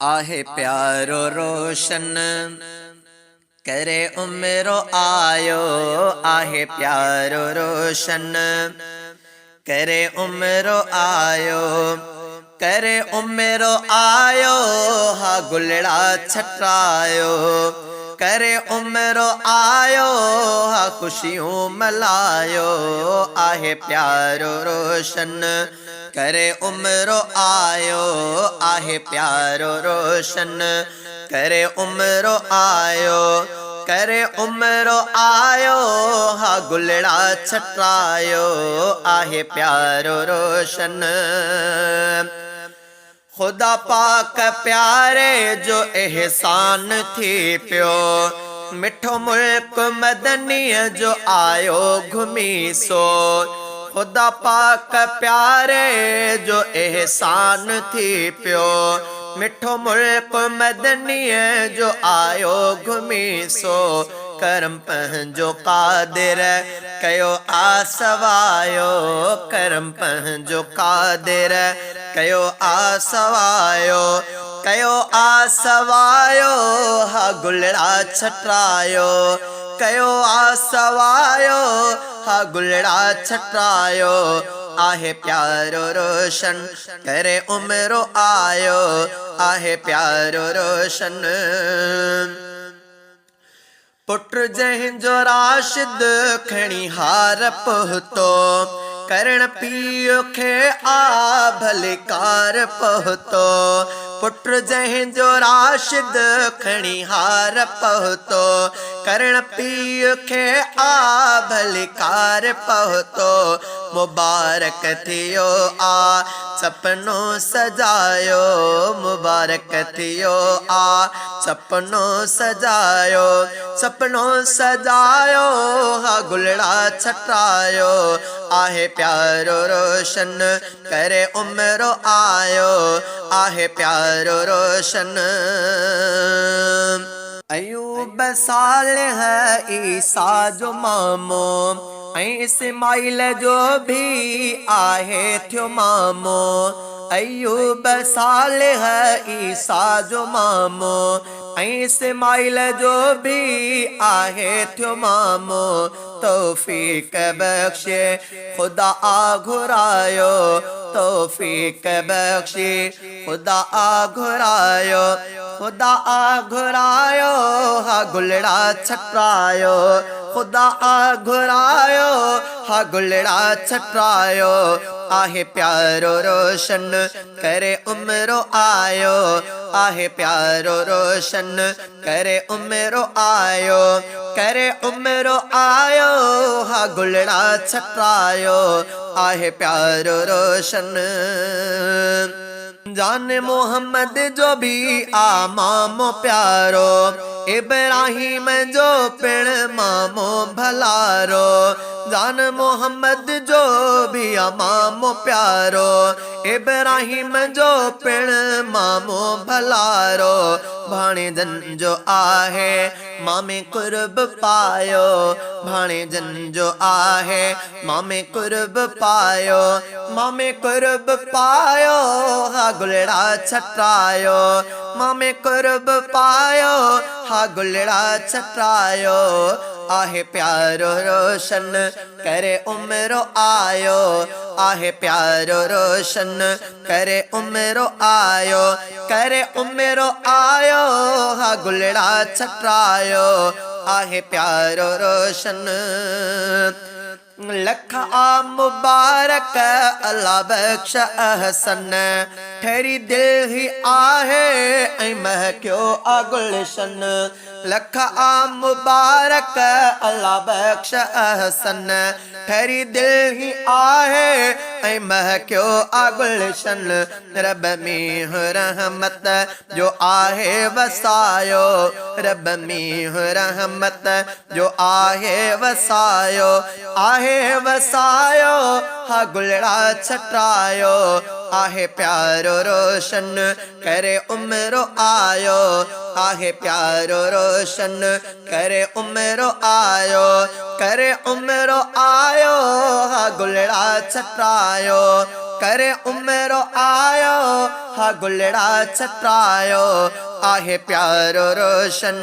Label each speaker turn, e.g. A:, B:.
A: آهي پيارو روشن ڪري عمرو آيو آهي پيارو روشن ڪري عمرو آيو ڪري عمرو آيو ها گلڙا ڇٽرايو ڪري عمرو آيو ها خوشيون ملهايو آهي پيارو روشن ڪري عمرو آيو آهي پيارو روشن ڪري عمرو آيو ڪري عمرو آيو ها گلڙا ڇٽرايو آهي پيارو روشن خدا پاڪ پياري جو احسان ٿي پيو مٺو ملڪ مدنيء جو آيو گهمي سو خدا پاڪ پياري جو احسان ٿي پيو مٺو ملڪ مدنيء جو آيو گهمي سو ڪرم پنهنجو قادر ڪيو آ سوايو ڪرم پنهنجو قادر ڪيو آ سوايو ڪيو آ سوايو ها گلڙا ڇٽرايو ڪيو آ سوايو ها گلڙا ڇٽرايو آهي پيارو روشن ڪري عمرو آيو آهي پيارو روشن. پٽ جنهن جو راشد کڻي هار پهتو، ڪرڻ پيء کي آ ڀليڪار پهتو. پٽ جنهن جو راشد کڻي هار پهتو، ڪرڻ پيء کي آ ڀليڪار پهتو. مبارڪ ٿيو آ سپنو سجايو، مبارڪ ٿيو آ سپنو سجايو، سپنو سجايو ها گلڙا ڇٽايو، آهي پيارو روشن ڪري عمرو آيو، آهي پيارو روشن. ايوب صالح عيسيٰ جو مامو ۽ اسماعيل جو به آهي ٿيو مامو. ايوب صالح عيسيٰ جو مامو ۽ اسماعيل جو به آهي ٿيو مامو. توفيق بخشي خدا آ گهرايو توفيق بخشي خدا آ گهرايو خدا آ گهرايو ها گلڙا ڇٽرايو خدا آ گهرايو ها گلڙا ڇٽرايو آهي پيارو روشن ڪري عمرو آيو آهي پيارو روشن ڪري عمرو آيو ڪري عمرو آيو ها گلڙا ڇٽرايو آهي پيارو روشن. جان محمد جو به آ مامو پيارو ابراهيم جو پڻ مامو ڀلارو جان محمد جو به آ مامو پيارو ابراهيم جو پڻ مامو ڀلارو ڀاڻيجن جو آهي مامي قرب پايو ڀاڻيجن جو آهي مامي قرب پايو مامي قرب پايو ها گلڙا ڇٽرايو مامي قرب پايو ها گلڙا ڇٽرايو آهي پيارو روشن ڪري عمرو آيو آهي پيارو روشن ڪري عمرو آيو ڪري عمرو آيو ها گلڙا ڇٽرايو آهي پيارو روشن. لک آ مبارڪ الله بخش احسن ٺهري دل هي آهي ۽ مهڪيو آ گلشن. لک آ مبارڪ الله بخش احسن ٺري دل هي آهي ۽ مهڪيو آ گلشن رب مينهن رحمت جو آهي وسايو رب مينهن رحمت جو آهي وسايو آهي وسايو ها گلڙا ڇٽايو آهي پيارو روشن ڪري عمرو آيو آهي پيارو روشن ڪري عمرو آيو ڪري عمرو آيو ها گلڙا ڇٽايو ڪري عمرو آيو، ها گلڙا ڇٽرايو، آهي پيارو روشن.